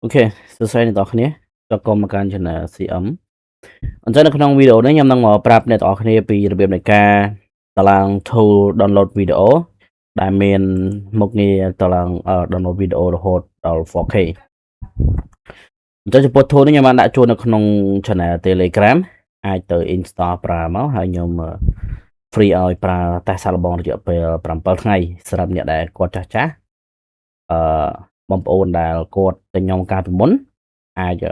OK សួស្តីអ្នកទាំងអស់គ្នាស្វាគមន៍មកកាន់ Channel CM អញ្ចឹងនៅក្នុងវីដេអូនេះខ្ញុំនឹងមកប្រាប់អ្នកទាំងអស់គ្នាពីរបៀបនៃការតម្លើង tool download video ដែលមានមុខងារតម្លើង download video រហូតដល់ 4K អញ្ចឹងចំពោះ tool នេះខ្ញុំបានដាក់ចូលនៅក្នុង Channel Telegram អាចទៅ install ប្រើមកហើយខ្ញុំ free ឲ្យប្រើតេស្តសាកល្បងរយៈពេល7ថ្ងៃសម្រាប់អ្នកដែលគាត់ចាស់ចាស់អឺបងប្អូនដែលគាត់ទិញខ្ញុំកាលពីមុនអាច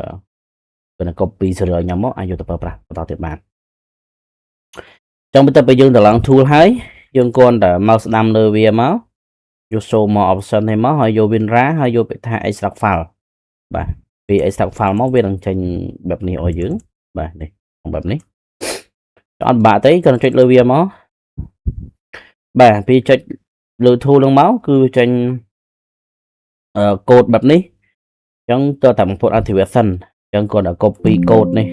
គឺ copy serial ខ្ញុំមកអាចយកទៅប្រើប្រាស់បន្តទៀតបានចឹងបន្ទាប់ពីយើងតម្លើង tool ហើយយើងគ្រាន់តែមកស្ដាំលើវាមកយក show more option នេះមកហើយយក WinRAR ហើយយកពាក្យថា extract file បាទពី extract file មកវានឹងចេញបែបនេះឲ្យយើងបាទនេះបែបនេះអត់បាក់ទេគ្រាន់ចុចលើវាមកបាទពីចុចលើ tool នឹងមកគឺចេញអឺកូដបែបនេះអញ្ចឹងតើតែបងប្អូន activation អញ្ចឹងគាត់តែ copy code នេះ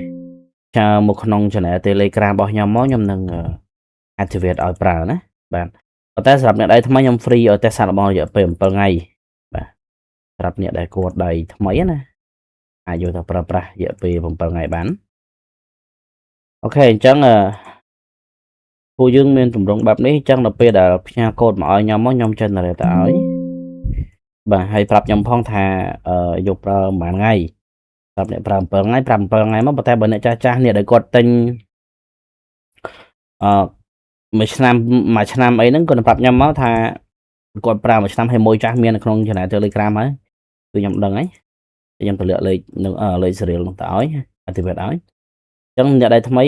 ចើមកក្នុង channel Telegram របស់ខ្ញុំមកខ្ញុំនឹង activate ឲ្យប្រើណាបាទប៉ុន្តែសម្រាប់អ្នកដៃថ្មីខ្ញុំ free ឲ្យតេស្តសាកល្បងរយៈពេល7ថ្ងៃបាទសម្រាប់អ្នកដែលគាត់ដៃថ្មីណាអាចយកទៅប្រើប្រាស់រយៈពេល7ថ្ងៃបាន OK អញ្ចឹងពួកយើងមានទម្រង់បែបនេះអញ្ចឹងដល់ពេលដែលផ្ញើកូដមកឲ្យខ្ញុំមកខ្ញុំ generate ទៅឲ្យបាទហើយប្រាប់ខ្ញុំផងថាយកប្រើប្រហែលថ្ងៃប្រាប់អ្នកប្រើ7ថ្ងៃប្រាប់7ថ្ងៃមកប៉ុន្តែបើអ្នកចាស់ចាស់អ្នកដែលគាត់ទិញអឺមួយឆ្នាំមួយឆ្នាំអីហ្នឹងគាត់ប្រាប់ខ្ញុំមកថាគាត់ប្រើមួយឆ្នាំហើយមួយចាស់មាននៅក្នុង channel Telegram ហើយគឺខ្ញុំដឹងហើយខ្ញុំទម្លាក់លេខនឹងលេខ serial នោះទៅឲ្យ activate ឲ្យអញ្ចឹងអ្នកដែលថ្មី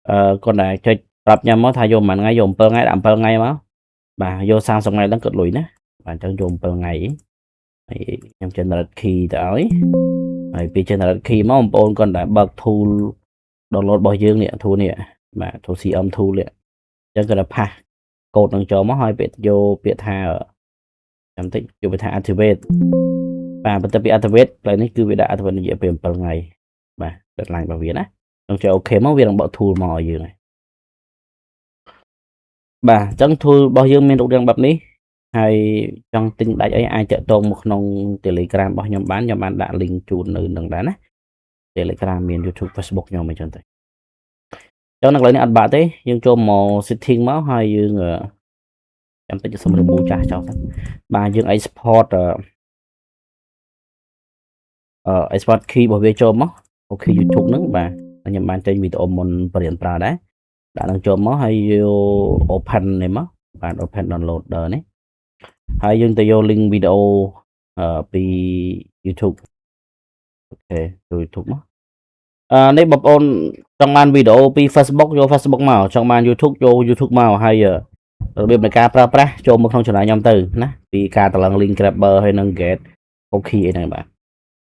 អឺគាត់តែចុចប្រាប់ខ្ញុំមកថាយកប្រហែលថ្ងៃយក7ថ្ងៃដាក់7ថ្ងៃមកបាទយក30ថ្ងៃហ្នឹងគាត់លុយណាបាទអញ្ចឹងយក7ថ្ងៃ ហើយខ្ញុំ generate key ទៅឲ្យហើយពី generate key មកបងប្អូនគាត់តែបើក tool download របស់យើងនេះ tool នេះបាទ tool CM tool នេះអញ្ចឹងគាត់តែpaste code នឹងចូលមកហើយពាក្យយកពាក្យថាចាំតិចយកពាក្យថា activate បាទបន្ទាប់ពី activate កន្លែងនេះគឺវាដាក់ activate រយៈពេល7ថ្ងៃបាទ deadline របស់វាណានឹងចុច OK មកវានឹងបើក tool មកឲ្យយើងហើយបាទអញ្ចឹង tool របស់យើងមានរូបរាងបែបនេះហើយចង់ទិញដាច់អីអាចតាក់ទងមកក្នុង Telegram របស់ខ្ញុំបានខ្ញុំបានដាក់ link ជូននៅនឹងដែរណា Telegram មាន YouTube Facebook ខ្ញុំអញ្ចឹងទៅអញ្ចឹងនៅកន្លែងនេះអត់បាក់ទេយើងចូលមក setting មកហើយយើងចាំតិចសុំ remove ចាស់ចោលសិនបាទយើង export អឺ export key របស់វាចូលមក OK YouTube ហ្នឹងបាទខ្ញុំបានចេញវីដេអូមុនបរៀនប្រើដែរដាក់នឹងចូលមកហើយយក open នេះមកបាទ open downloader នេះហើយយើងទៅយក link វីដេអូពី YouTube OK ចូល YouTube មកអឺនេះបងប្អូនចង់បានវីដេអូពី Facebook យក Facebook មកចង់បាន YouTube យក YouTube មកហើយរបៀបនៃការប្រើប្រាស់ចូលមកក្នុង channel ខ្ញុំទៅណាពីការតម្លើង link grabber ហើយនិង get cookie អីហ្នឹងបាទ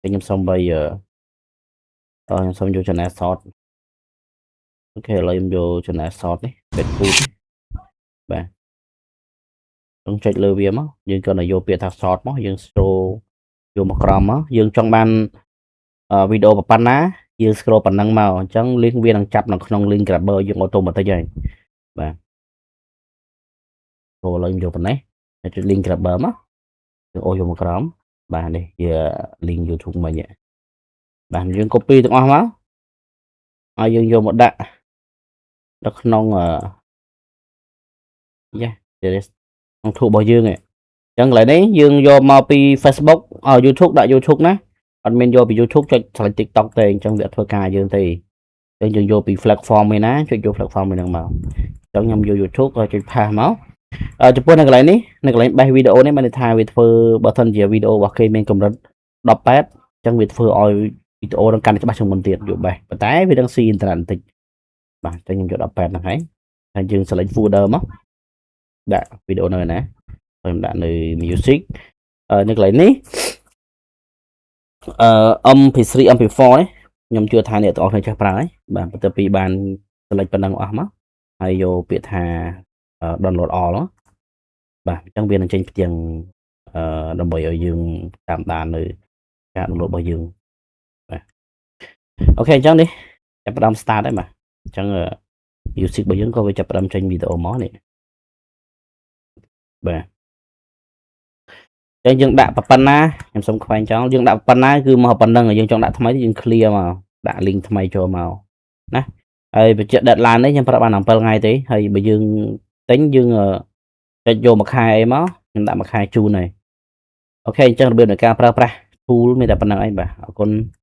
ខ្ញុំសុំបីអឺខ្ញុំសុំយក channel short OK ឥឡូវខ្ញុំយក channel short នេះ Facebook បាទចង់ចុចលើវាមកយើងគ្រាន់តែយកពាក្យថា short មកយើង scroll យកមកក្រោមមកយើងចង់បានវីដេអូប៉ុណ្ណាយើង scroll ប៉ុណ្ណឹងមកអញ្ចឹង link វានឹងចាប់នៅក្នុង link grabber យើង automatic ហើយបាទចូលឥឡូវខ្ញុំយកប៉ុណ្ណេះចុច link grabber មកយើងអូសយកមកក្រោមបាទនេះជា link YouTube មិញបាទយើង copy ទាំងអស់មកហើយយើងយកមកដាក់នៅក្នុងអឺយ៉ាក្នុង tool របស់យើងឯង អញ្ចឹងកន្លែងនេះយើងយកមកពី Facebook អ YouTube ដាក់ YouTube ណាអត់មានយកពី YouTube ចុច select TikTok ទេអញ្ចឹងវាអត់ធ្វើការយើងទេអញ្ចឹងយើងយកពី platform មួយណាចុចយក platform មួយហ្នឹងមកអញ្ចឹងខ្ញុំយក YouTube ក៏ចុច paste មកអឺចំពោះនៅកន្លែងនេះនៅកន្លែងបេះវីដេអូនេះមានន័យថាវាធ្វើបើសិនជាវីដេអូរបស់គេមានកម្រិត18អញ្ចឹងវាធ្វើឲ្យវីដេអូនឹងកាន់តែច្បាស់ជាងមុនទៀតយកបេះប៉ុន្តែវានឹងស៊ីអ៊ីនធឺណិតបន្តិចបាទអញ្ចឹងខ្ញុំយក18ហ្នឹងហើយហើយយើង select folder មកដាក់វីដេអូនៅណាខ្ញុំដាក់នៅ music នៅកន្លែងនេះអឺ MP3 MP4 នេះខ្ញុំជឿថាអ្នកទាំងអស់គ្នាចេះប្រើហើយបាទបន្ទាប់ពីបាន select ប៉ុណ្ណឹងអស់មកហើយយកពាក្យថា download all បាទអញ្ចឹងវានឹងចេញផ្ទាំងអឺដើម្បីឲ្យយើងតាមដាននៅការ download របស់យើងបាទ OK អញ្ចឹងនេះចាប់ផ្ដើម start ហើយបាទអញ្ចឹង music របស់យើងក៏វាចាប់ផ្ដើមចេញវីដេអូមកនេះបាទ ចឹងយើងដាក់ប៉ុណ្ណាខ្ញុំសុំខ្វែងចោលយើងដាក់ប៉ុណ្ណាគឺមកប៉ុណ្ណឹងយើងចង់ដាក់ថ្មីយើង clear មកដាក់ link ថ្មីចូលមកណាហើយបញ្ជាក់ deadline នេះខ្ញុំប្រាប់បាន7ថ្ងៃទេហើយបើយើងទិញយើងចុចយកមួយខែអីមកខ្ញុំដាក់មួយខែជូនហើយ OK អញ្ចឹងរបៀបនៃការប្រើប្រាស់ tool មានតែប៉ុណ្ណឹងឯងបាទអរគុណ។